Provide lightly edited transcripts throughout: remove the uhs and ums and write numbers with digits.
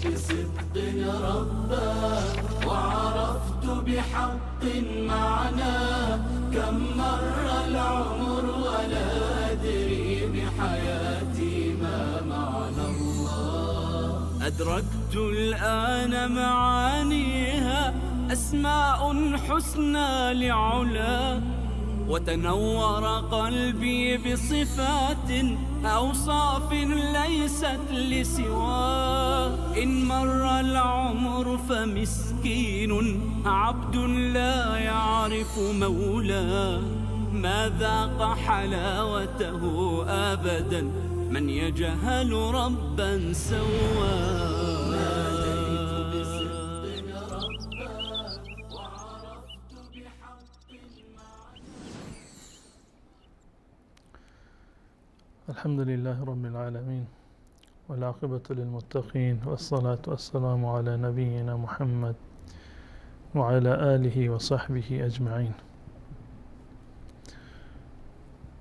بصدق ربا وعرفت بحق معنى كم مر العمر ولا أدري بحياتي ما معنى الله. أدركت الآن معانيها أسماء حسنى لعلا، وتنور قلبي بصفات أوصاف ليست لسواه. إن مر العمر فمسكين عبد لا يعرف مولاه، ما ذاق حلاوته أبدا من يجهل ربا سواه. الحمد لله رب العالمين، والعاقبة للمتقين، والصلاة والسلام على نبينا محمد وعلى آله وصحبه اجمعین.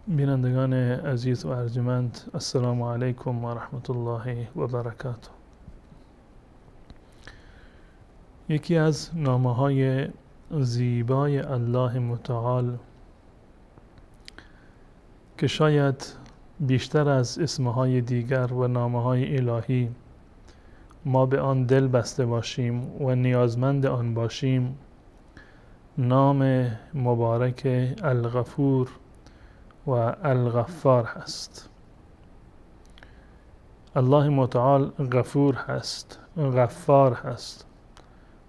بینندگان عزیز و ارجمند، السلام علیکم و رحمت الله و برکاته. یکی از نامه‌های زیبای الله متعال که شاید بیشتر از اسمهای دیگر و نامه‌های الهی ما به آن دل بسته باشیم و نیازمند آن باشیم، نام مبارک الغفور و الغفار هست. الله متعال غفور هست، غفار هست،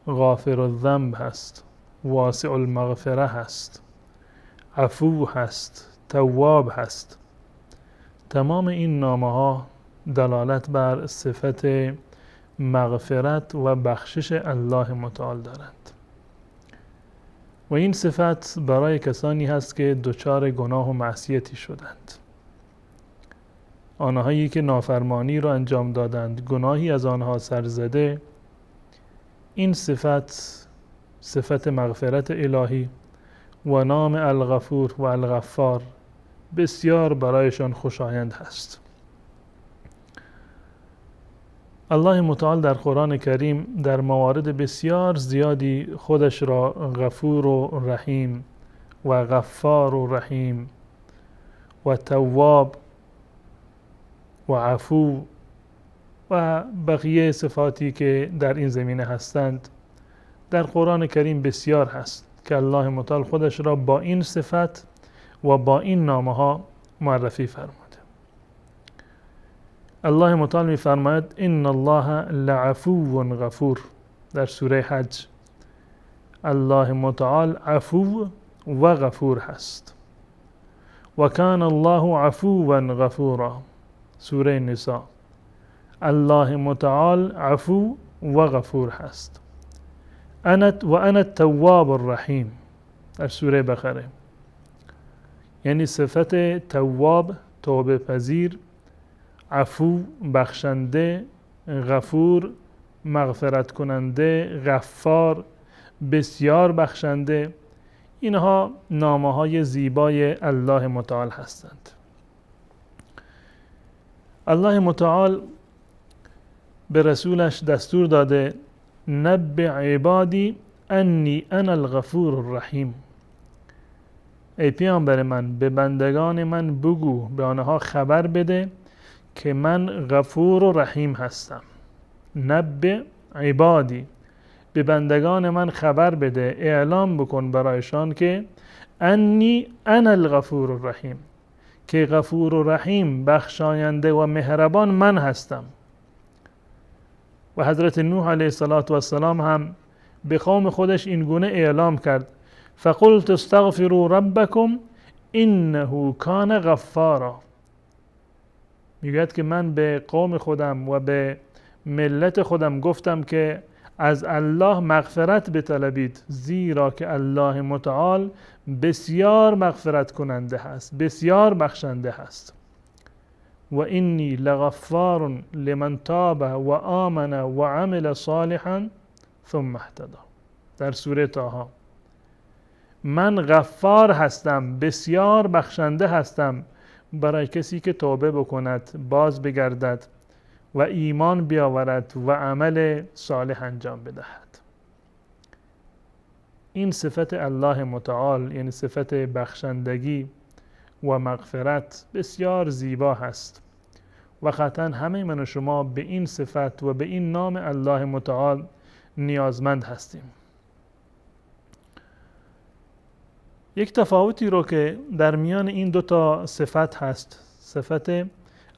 غافر الذنب هست، واسع المغفره هست، عفو هست، تواب هست. تمام این نامه ها دلالت بر صفت مغفرت و بخشش الله متعال دارند و این صفت برای کسانی هست که دچار گناه و معصیتی شدند، آنهایی که نافرمانی را انجام دادند، گناهی از آنها سرزده. این صفت، صفت مغفرت الهی و نام الغفور و الغفار بسیار برایشان خوشایند هست. الله متعال در قرآن کریم در موارد بسیار زیادی خودش را غفور و رحیم و غفار و رحیم و تواب و عفو و بقیه صفاتی که در این زمینه هستند در قرآن کریم بسیار هست که الله متعال خودش را با این صفت و با این نامه ها معرفی فرموده. الله متعال می فرماید ان الله لعفو غفور در سوره حج. الله متعال عفو و غفور هست. و کان الله عفوا غفورا، سوره نساء. الله متعال عفو و غفور هست. و انا التواب الرحیم در سوره بقره، یعنی صفت تواب، توبه پذیر، عفو بخشنده، غفور مغفرت کننده، غفار بسیار بخشنده، اینها نامه های زیبای الله متعال هستند. الله متعال به رسولش دستور داده نبع عبادی انی انا الغفور الرحیم. ای پیامبر من، به بندگان من بگو، به آنها خبر بده که من غفور و رحیم هستم. نبع عبادی، به بندگان من خبر بده، اعلام بکن برایشان که انی انا الغفور الرحیم، که غفور و رحیم، بخشاینده و مهربان من هستم. و حضرت نوح علیه السلام هم به قوم خودش این گونه اعلام کرد: فقلت استغفروا ربکم انه کان غفارا. میگوید که من به قوم خودم و به ملت خودم گفتم که از الله مغفرت بطلبید، زیرا که الله متعال بسیار مغفرت کننده هست، بسیار بخشنده هست. و انی لغفار لمن تاب و آمن و عمل صالحا ثم اهتدی، در سوره طه. من غفار هستم، بسیار بخشنده هستم برای کسی که توبه بکند، باز بگردد و ایمان بیاورد و عمل صالح انجام بدهد. این صفت الله متعال، یعنی صفت بخشندگی و مغفرت، بسیار زیبا هست و قطعا همه من و شما به این صفت و به این نام الله متعال نیازمند هستیم. یک تفاوتی رو که در میان این دو تا صفت هست، صفت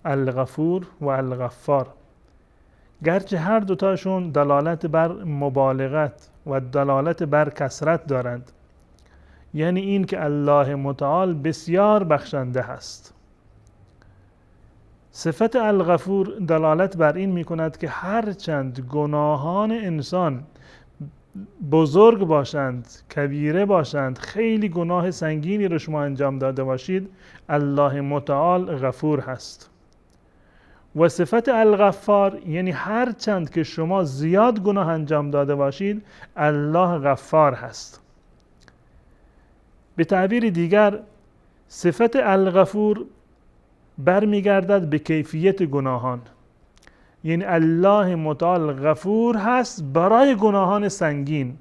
الغفور و الغفار، گرچه هر دوتاشون دلالت بر مبالغت و دلالت بر کثرت دارند، یعنی این که الله متعال بسیار بخشنده هست. صفت الغفور دلالت بر این میکند که هرچند گناهان انسان بزرگ باشند، کبیره باشند، خیلی گناه سنگینی رو شما انجام داده باشید، الله متعال غفور هست. و صفت الغفار یعنی هرچند که شما زیاد گناه انجام داده باشید، الله غفار هست. به تعبیر دیگر، صفت الغفور برمیگردد به کیفیت گناهان، یعنی الله متعال غفور هست برای گناهان سنگین،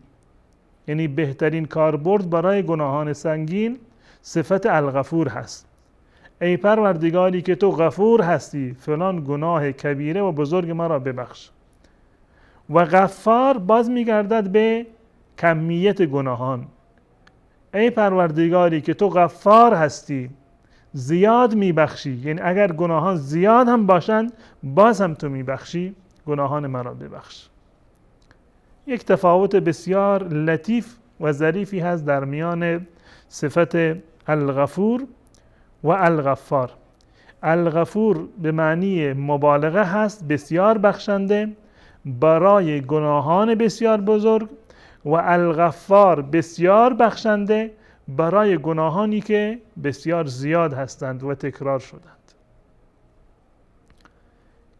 یعنی بهترین کاربرد برای گناهان سنگین صفت الغفور هست. ای پروردگاری که تو غفور هستی، فلان گناه کبیره و بزرگ مرا ببخش. و غفار باز میگردد به کمیت گناهان. ای پروردگاری که تو غفار هستی، زیاد میبخشی، یعنی اگر گناهان زیاد هم باشند باز هم تو میبخشی، گناهان مرا ببخش. یک تفاوت بسیار لطیف و ظریفی هست در میان صفت الغفور و الغفار. الغفور به معنی مبالغه هست، بسیار بخشنده برای گناهان بسیار بزرگ، و الغفار بسیار بخشنده برای گناهانی که بسیار زیاد هستند و تکرار شدند.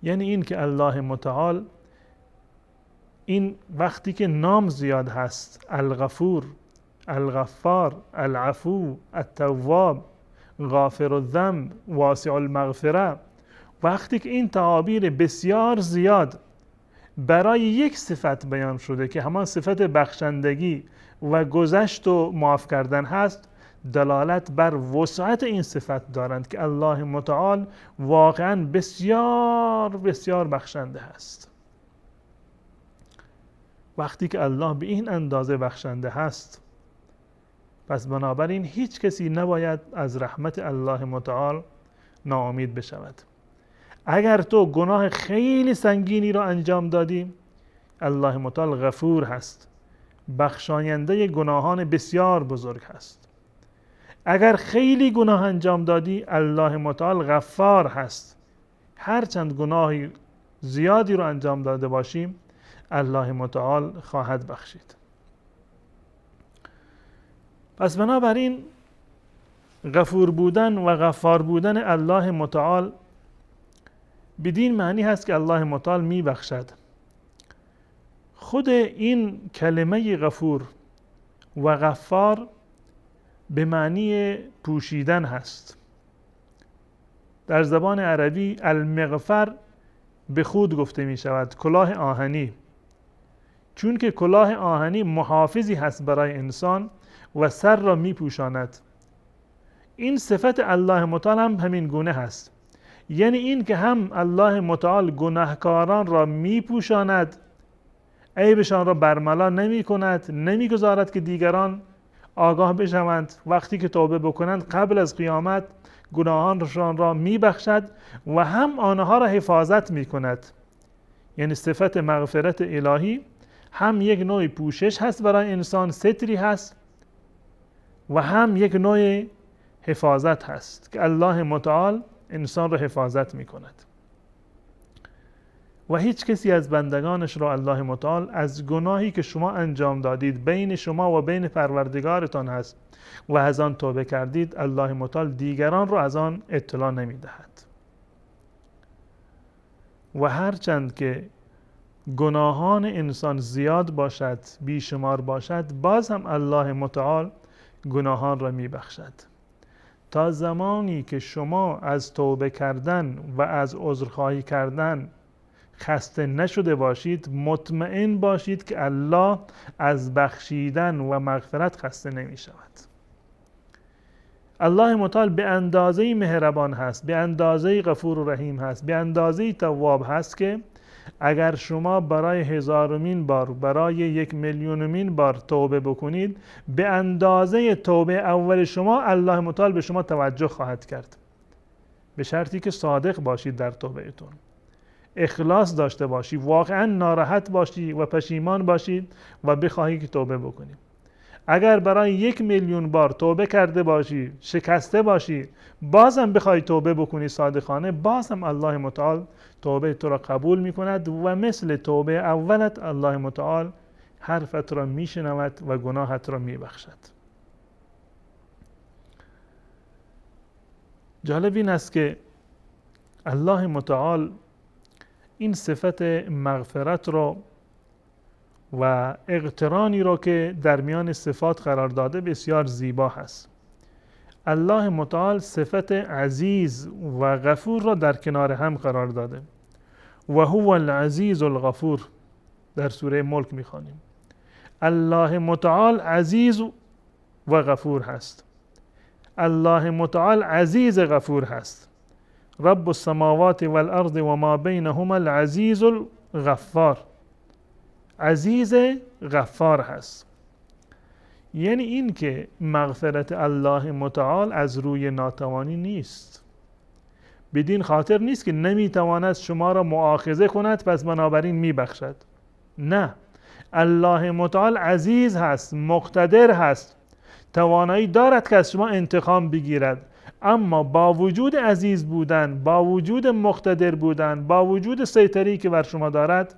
یعنی این که الله متعال این وقتی که نام زیاد هست، الغفور، الغفار، العفو، التواب، غافر الذنب، واسع المغفره، وقتی که این تعابیر بسیار زیاد برای یک صفت بیان شده که همان صفت بخشندگی و گذشت و معاف کردن هست، دلالت بر وسعت این صفت دارند که الله متعال واقعا بسیار بسیار بخشنده هست. وقتی که الله به این اندازه بخشنده هست، پس بنابراین هیچ کسی نباید از رحمت الله متعال ناامید بشود. اگر تو گناه خیلی سنگینی را انجام دادی، الله متعال غفور هست، بخشاینده گناهان بسیار بزرگ هست. اگر خیلی گناه انجام دادی، الله متعال غفار هست. هرچند گناه زیادی رو انجام داده باشیم، الله متعال خواهد بخشید. پس بنابراین غفور بودن و غفار بودن الله متعال بدین معنی هست که الله متعال می بخشد. خود این کلمه غفور و غفار به معنی پوشیدن هست. در زبان عربی المغفر به خود گفته می شود، کلاه آهنی، چون که کلاه آهنی محافظی هست برای انسان و سر را می پوشاند. این صفت الله متعال هم همین گونه هست، یعنی این که هم الله متعال گناهکاران را می پوشاند، عیبشان را برملا نمی کند، نمی گذارد که دیگران آگاه بشوند. وقتی که توبه بکنند قبل از قیامت گناهانشان را می بخشد و هم آنها را حفاظت می کند. یعنی صفت مغفرت الهی هم یک نوع پوشش هست برای انسان، ستری هست، و هم یک نوع حفاظت هست که الله متعال انسان را حفاظت می کند. و هیچ کسی از بندگانش را الله متعال از گناهی که شما انجام دادید بین شما و بین پروردگارتان هست و از آن توبه کردید، الله متعال دیگران را از آن اطلاع نمی دهد. و هرچند که گناهان انسان زیاد باشد، بیشمار باشد، باز هم الله متعال گناهان را می بخشد. تا زمانی که شما از توبه کردن و از عذرخواهی کردن خسته نشده باشید، مطمئن باشید که الله از بخشیدن و مغفرت خسته نمی شود. الله متعال به اندازه مهربان هست، به اندازه غفور و رحیم هست، به اندازه تواب هست که اگر شما برای 1000مین بار، برای 1 میلیونمین بار توبه بکنید، به اندازه توبه اول شما الله متعال به شما توجه خواهد کرد، به شرطی که صادق باشید در توبهتون، اخلاص داشته باشی، واقعا ناراحت باشی و پشیمان باشی و بخواهی که توبه بکنی. اگر برای 1 میلیون بار توبه کرده باشی، شکسته باشی، بازم بخوای توبه بکنی صادقانه، بازم الله متعال توبه تو را قبول میکند و مثل توبه اولت الله متعال حرفت را میشنود و گناهت را میبخشد. جالب این است که الله متعال این صفت مغفرت را و اقترانی را که در میان صفات قرار داده بسیار زیبا هست. الله متعال صفت عزیز و غفور را در کنار هم قرار داده. و هو العزیز الغفور در سوره ملک میخوانیم. الله متعال عزیز و غفور هست. الله متعال عزیز غفور هست. رب السماوات والارض و ما بینهما العزیز الغفار. عزیز غفار هست. یعنی این که مغفرت الله متعال از روی ناتوانی نیست، بدین خاطر نیست که نمیتواند شما را مؤاخذه کند پس بنابراین میبخشد. نه، الله متعال عزیز هست، مقتدر هست، توانایی دارد که از شما انتقام بگیرد، اما با وجود عزیز بودن، با وجود مقتدر بودن، با وجود سیطری که بر شما دارد،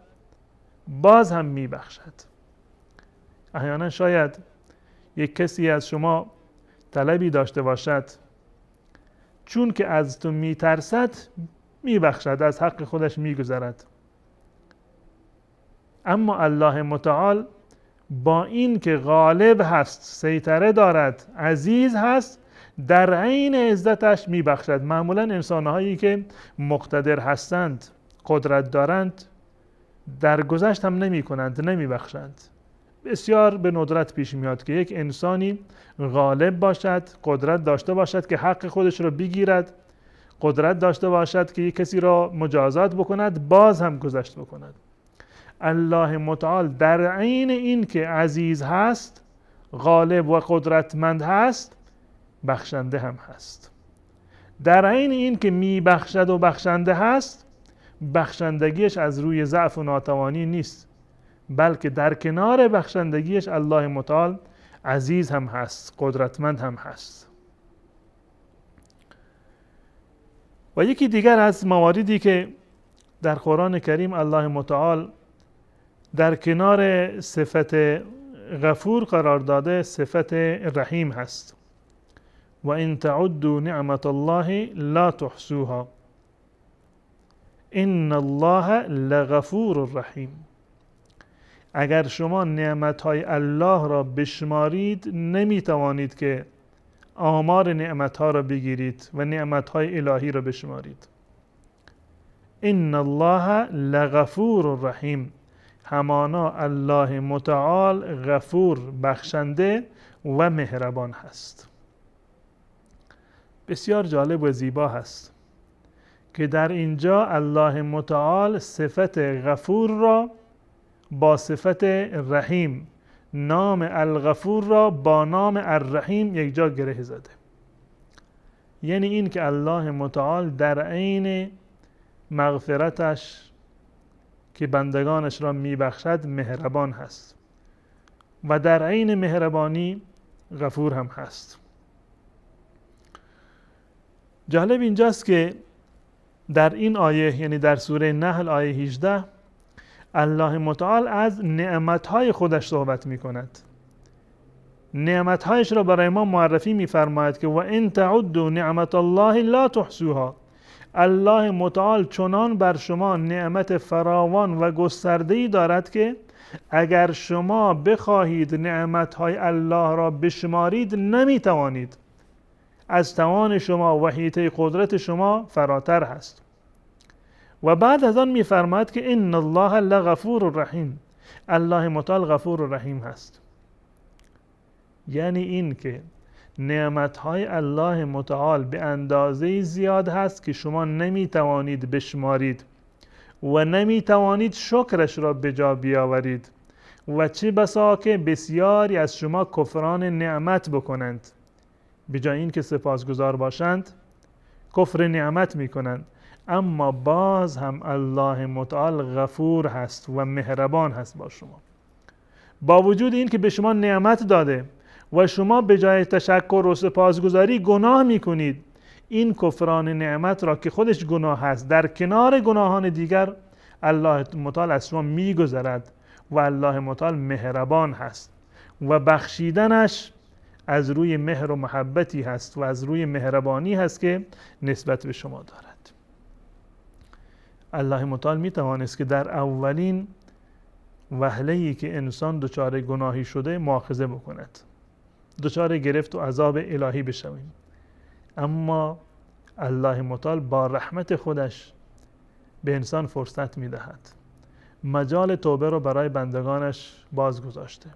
باز هم میبخشد. احیانا شاید یک کسی از شما طلبی داشته باشد، چون که از تو میترسد میبخشد، از حق خودش میگذرد. اما الله متعال با این که غالب هست، سیطره دارد، عزیز هست، در عین عزتش میبخشد. معمولا انسانهایی که مقتدر هستند، قدرت دارند، درگذشت هم نمی کنند، نمی بخشند. بسیار به ندرت پیش میاد که یک انسانی غالب باشد، قدرت داشته باشد که حق خودش را بگیرد، قدرت داشته باشد که یک کسی را مجازات بکند، باز هم گذشت بکند. الله متعال در عین این که عزیز هست، غالب و قدرتمند هست، بخشنده هم هست. در عین این که می بخشد و بخشنده هست، بخشندگیش از روی ضعف و ناتوانی نیست، بلکه در کنار بخشندگیش الله متعال عزیز هم هست، قدرتمند هم هست. و یکی دیگر از مواردی که در قرآن کریم الله متعال در کنار صفت غفور قرار داده، صفت رحیم هست. و ان تعدوا نعمت الله لا تحصوها ان الله لغفور رحیم. اگر شما نعمت‌های الله را بشمارید، نمیتوانید که آمار نعمت‌ها را بگیرید و نعمت‌های الهی را بشمارید. ان الله لغفور رحیم، همانا الله متعال غفور، بخشنده و مهربان هست. بسیار جالب و زیبا هست که در اینجا الله متعال صفت غفور را با صفت رحیم، نام الغفور را با نام الرحیم یک جا گره زده. یعنی این که الله متعال در عین مغفرتش که بندگانش را میبخشد مهربان هست و در عین مهربانی غفور هم هست. جالب اینجاست که در این آیه، یعنی در سوره نحل آیه 18، الله متعال از نعمتهای خودش صحبت می کند. نعمتهایش را برای ما معرفی می فرماید که و ان تعدوا نعمت الله لا تحصوها. الله متعال چنان بر شما نعمت فراوان و گسترده‌ای دارد که اگر شما بخواهید نعمتهای الله را بشمارید نمیتوانید. از توان شما و حیطه قدرت شما فراتر هست. و بعد از آن میفرماید که ان الله لغفور رحیم، الله متعال غفور و رحیم هست. یعنی این که نعمتهای الله متعال به اندازه زیاد هست که شما نمیتوانید بشمارید و نمیتوانید شکرش را به جا بیاورید و چه بسا که بسیاری از شما کفران نعمت بکنند، به جای این که سپاسگزار باشند کفر نعمت میکنند. اما باز هم الله متعال غفور هست و مهربان هست با شما، با وجود این که به شما نعمت داده و شما به جای تشکر و سپاسگزاری گناه میکنید. این کفران نعمت را که خودش گناه هست در کنار گناهان دیگر الله متعال از شما میگذرد و الله متعال مهربان هست و بخشیدنش از روی مهر و محبتی هست و از روی مهربانی هست که نسبت به شما دارد. الله متعال میتوانست که در اولین وهله‌ای که انسان دچار گناهی شده مؤاخذه بکند، دچار گرفت و عذاب الهی بشویم، اما الله متعال با رحمت خودش به انسان فرصت میدهد، مجال توبه رو برای بندگانش باز گذاشته.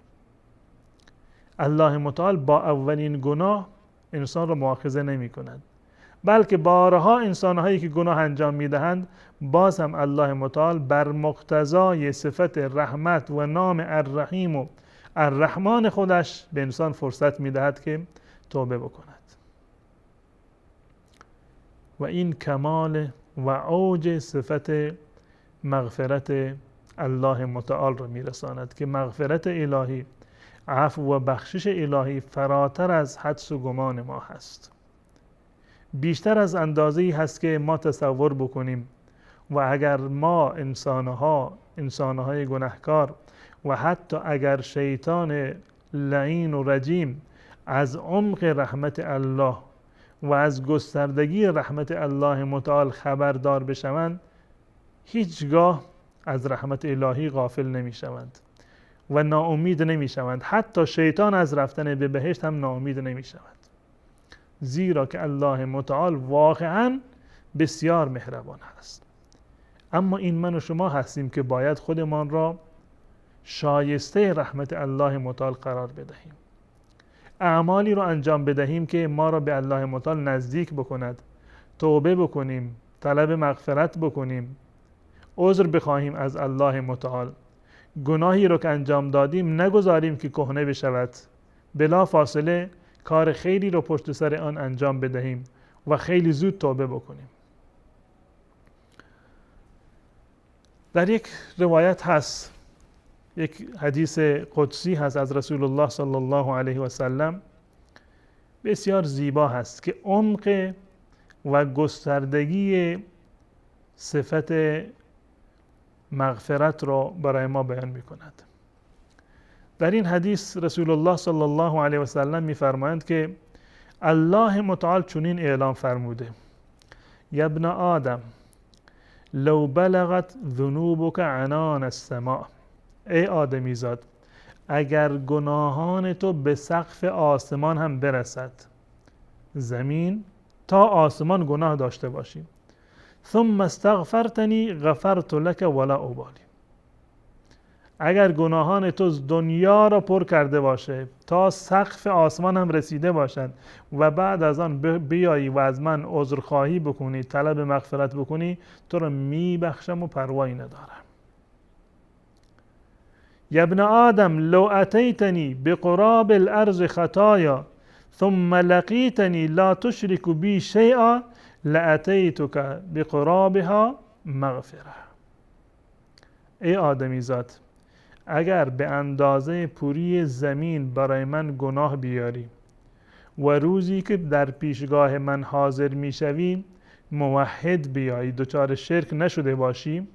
الله متعال با اولین گناه انسان رو مؤاخذه نمی کند، بلکه بارها انسانهایی که گناه انجام میدهند باز هم الله متعال بر مقتضای صفت رحمت و نام الرحیم و الرحمن خودش به انسان فرصت میدهد که توبه بکند. و این کمال و اوج صفت مغفرت الله متعال را میرساند که مغفرت الهی، عفو و بخشش الهی فراتر از حدس و گمان ما هست، بیشتر از اندازه‌ای هست که ما تصور بکنیم. و اگر ما انسانهای گناهکار و حتی اگر شیطان لعین و رجیم از عمق رحمت الله و از گستردگی رحمت الله متعال خبردار بشوند، هیچگاه از رحمت الهی غافل نمیشوند و ناامید نمیشوند. حتی شیطان از رفتن به بهشت هم ناامید نمیشود، زیرا که الله متعال واقعا بسیار مهربان هست. اما این من و شما هستیم که باید خودمان را شایسته رحمت الله متعال قرار بدهیم، اعمالی رو انجام بدهیم که ما را به الله متعال نزدیک بکند، توبه بکنیم، طلب مغفرت بکنیم، عذر بخواهیم از الله متعال، گناهی رو که انجام دادیم نگذاریم که کهنه بشود، بلا فاصله کار خیری رو پشت سر آن انجام بدهیم و خیلی زود توبه بکنیم. در یک روایت هست، یک حدیث قدسی هست از رسول الله صلی الله علیه و سلم، بسیار زیبا هست که عمق و گستردگی صفت مغفرت را برای ما بیان می کند. در این حدیث رسول الله صلی الله علیه و سلم می فرمایند که الله متعال چنین اعلام فرموده: یا ابن آدم لو بلغت ذنوبک عنان السماء، ای آدمی زاد اگر گناهان تو به سقف آسمان هم برسد، زمین تا آسمان گناه داشته باشی، ثم استغفرتنی غفرت لک ولا ابالی، اگر گناهان تو دنیا را پر کرده باشه تا سقف آسمان هم رسیده باشند و بعد از آن بیایی و از من عذرخواهی بکنی، طلب مغفرت بکنی، تو را میبخشم و پروایی ندارم. یا ابن آدم لو اتیتنی بقراب الارض خطایا ثم لقیتنی لا تشرک بی شیئا لاتیتک بقرابها مغفره. ای آدمی زاد اگر به اندازه پوری زمین برای من گناه بیاری و روزی که در پیشگاه من حاضر میشوی موحد بیایی، دچار شرک نشده باشی،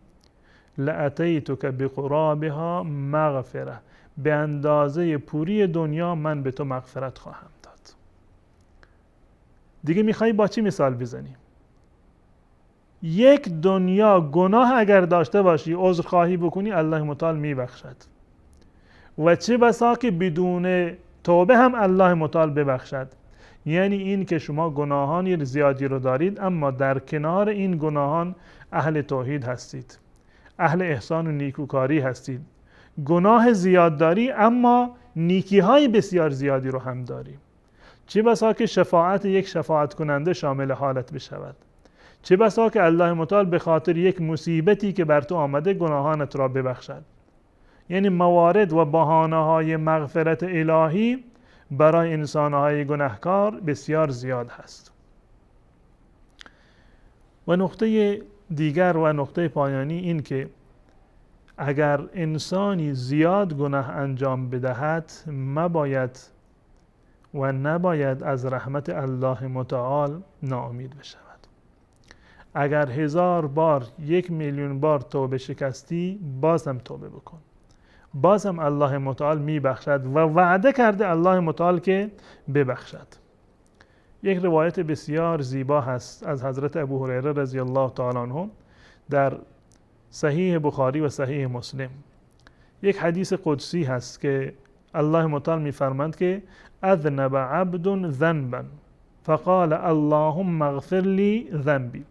لأتیتک بقرابها مغفره، به اندازه پوری دنیا من به تو مغفرت خواهم داد. دیگه میخوای با چی مثال بزنی؟ یک دنیا گناه اگر داشته باشی عذرخواهی بکنی الله متعال میبخشد، و چه بسا که بدون توبه هم الله متعال ببخشد. یعنی این که شما گناهان زیادی رو دارید، اما در کنار این گناهان اهل توحید هستید، اهل احسان و نیکوکاری هستید. گناه زیاد داری اما نیکی های بسیار زیادی رو هم داری. چه بسا که شفاعت یک شفاعت کننده شامل حالت بشود، چه بسا که الله متعال به خاطر یک مصیبتی که بر تو آمده گناهانت را ببخشد. یعنی موارد و بهانه های مغفرت الهی برای انسانهای گناهکار بسیار زیاد هست. و نقطه دیگر و نقطه پایانی این که اگر انسانی زیاد گناه انجام بدهد، مباید و نباید از رحمت الله متعال ناامید بشود. اگر 1000 بار، 1,000,000 بار توبه شکستی، بازم توبه بکن، بازم الله متعال میبخشد و وعده کرده الله متعال که ببخشد. یک روایت بسیار زیبا هست از حضرت ابو هریره رضی الله تعالی عنه در صحیح بخاری و صحیح مسلم. یک حدیث قدسی هست که الله متعال میفرماند که اذنب عبد ذنبا فقال اللهم اغفر لی ذنبی.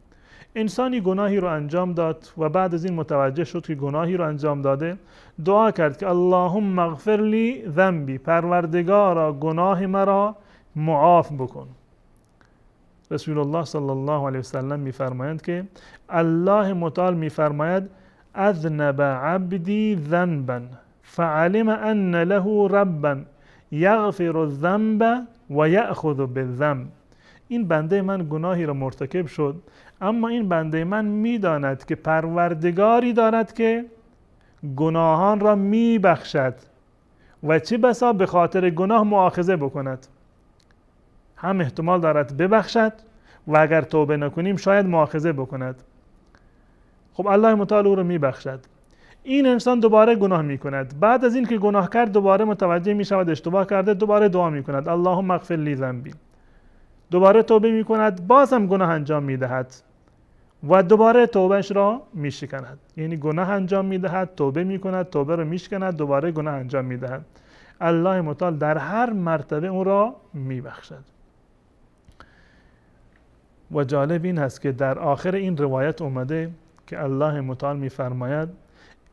انسانی گناهی رو انجام داد و بعد از این متوجه شد که گناهی رو انجام داده، دعا کرد که اللهم اغفر لی ذنبی، پروردگارا گناه مرا معاف بکن. رسول الله صلی الله علیه وسلم میفرمایند که الله متعال میفرماید اذنب عبدی ذنبا فعلم ان له ربا یغفر الذنب و یأخذ بالذنب. این بنده من گناهی را مرتکب شد، اما این بنده من میداند که پروردگاری دارد که گناهان را میبخشد و چه بسا به خاطر گناه مؤاخذه بکند. هم احتمال دارد ببخشد و اگر توبه نکنیم شاید مؤاخذه بکند. خب الله متعال او را میبخشد. این انسان دوباره گناه میکند، بعد از این که گناه کرد دوباره متوجه میشود اشتباه کرده، دوباره دعا میکند اللهم اغفر لی ذنبی، دوباره توبه میکند، باز هم گناه انجام میدهد و دوباره توبهش را میشکند. یعنی گناه انجام میدهد، توبه میکند، توبه را میشکند، دوباره گناه انجام میدهد. الله متعال در هر مرتبه اون را میبخشد. و جالب این هست که در آخر این روایت اومده که الله متعال میفرماید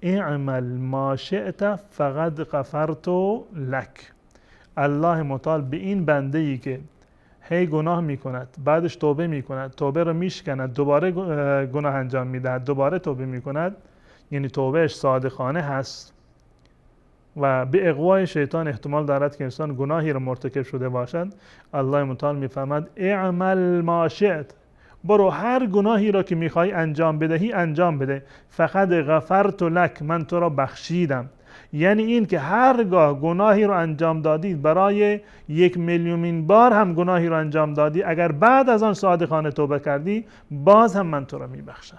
اعمل ما شئت فقد غفرت لک. الله متعال به این بنده ای که هی گناه میکند، بعدش توبه میکند، توبه رو میشکند، دوباره گناه انجام میدهد، دوباره توبه میکند، یعنی توبهش صادقانه هست و به اغوای شیطان احتمال دارد که انسان گناهی رو مرتکب شده باشد. الله متعال میفرماد اعمل ما شئت، برو هر گناهی را که میخوای انجام بدهی انجام بده، فقد غفرت لک، من تو را بخشیدم. یعنی این که هرگاه گناهی رو انجام دادی، برای 1,000,000 بار هم گناهی رو انجام دادی، اگر بعد از آن صادقانه توبه کردی، باز هم من تو را میبخشم.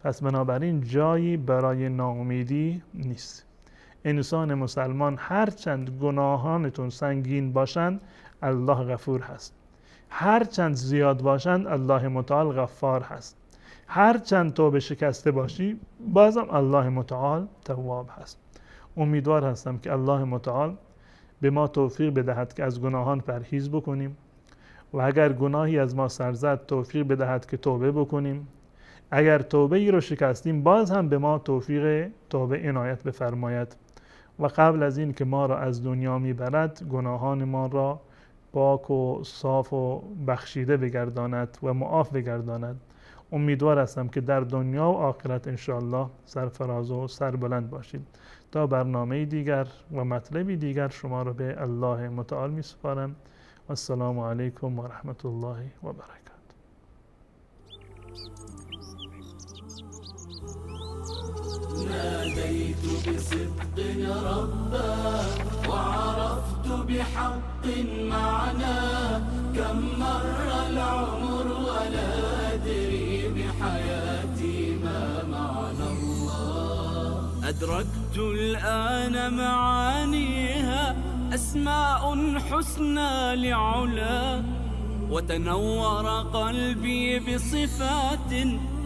پس بنابراین جایی برای ناامیدی نیست. انسان مسلمان هرچند گناهانتون سنگین باشند، الله غفور هست. هرچند زیاد باشند، الله متعال غفار هست. هرچند توبه شکسته باشی، بازم الله متعال تواب هست. امیدوار هستم که الله متعال به ما توفیق بدهد که از گناهان پرهیز بکنیم و اگر گناهی از ما سرزد توفیق بدهد که توبه بکنیم. اگر توبه ای رو شکستیم، باز هم به ما توفیق توبه عنایت بفرماید و قبل از این که ما را از دنیا میبرد، گناهان ما را پاک و صاف و بخشیده بگرداند و معاف بگرداند. امیدوار هستم که در دنیا و آخرت انشاءالله سرفراز و سربلند باشید. تا برنامه دیگر و مطلبی دیگر شما را به الله متعال می سپارم. و السلام علیکم و رحمت الله و برکاته. ناديت بصدق ربا وعرفت بحق معنا، كم مر العمر ولا أدري بحياتي ما معنى الله. أدركت الآن معانيها، أسماء حسنى لعلا وتنور قلبي بصفات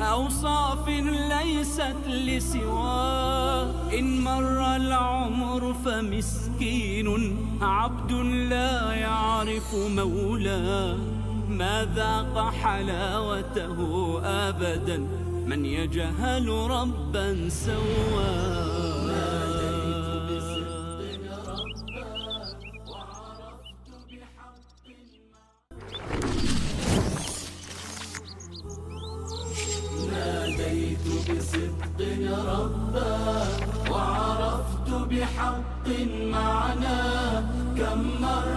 أوصاف ليست لسواه. إن مر العمر فمسكين عبد لا يعرف مولاه، ما ذاق حلاوته أبدا من يجهل ربا سواه. ناديت بصدق ربا وعرفت بحق معناه، كم مر